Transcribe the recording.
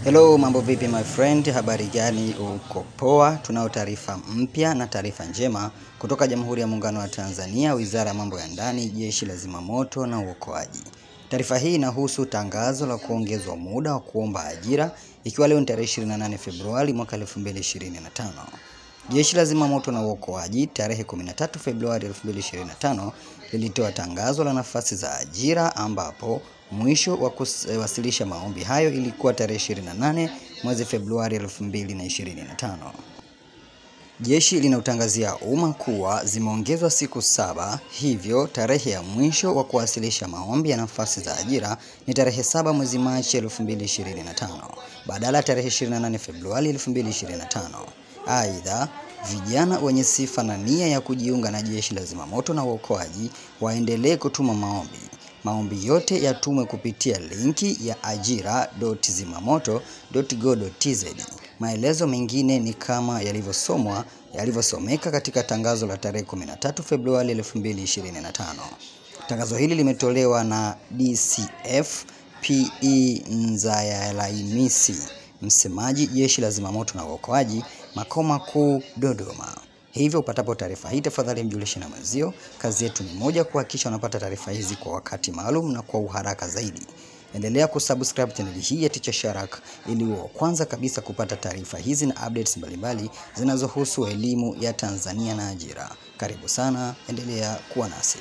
Hello, mambo vipi my friend, habari gani? Uko poa? Tunao taarifa mpya na taarifa njema kutoka Jamhuri ya Muungano wa Tanzania, Wizara ya Mambo ya Ndani, Jeshi la Zimamoto na Uokoaji. Taarifa hii inahusu tangazo la kuongezwa muda wa kuomba ajira, ikiwa leo ni tarehe 28 Februari mwaka 2025. Jeshi la Zimamoto na Uokoaji tarehe 13 Februari 2025 lilitoa tangazo la nafasi za ajira, ambapo mwisho wa kuwasilisha maombi hayo ilikuwa tarehe 28 mwezi Februari 2025. Jeshi linautangazia umma kuwa zimeongezwa siku 7, hivyo tarehe ya mwisho wa kuwasilisha maombi ya nafasi za ajira ni tarehe 7 mwezi Machi 2025 badala ya tarehe 28 Februari 2025. Aidha, vijana wenye sifa na nia ya kujiunga na Jeshi la Zimamoto na Uokoaji waendelee kutuma maombi. Maombi yote yatumwe kupitia linki ya ajira.zimamoto.go.tz. Maelezo mengine ni kama yalivyosomeka katika tangazo la tarehe 13 Februari 2025. Tangazo hili limetolewa na DCF PE Nzayalaimisi, msemaji Jeshi la Zimamoto na Uokoaji, makao makuu Dodoma. Hivyo upatapo taarifa hii tafadhali mjulishe na mwenzio. Kazi yetu ni moja, kuhakikisha unapata taarifa hizi kwa wakati maalum na kwa uharaka zaidi. Endelea kusubscribe channel hii ya Teacher Sharak ili uwe wa kwanza kabisa kupata taarifa hizi na updates mbalimbali zinazohusu elimu ya Tanzania na ajira. Karibu sana, endelea kuwa nasi.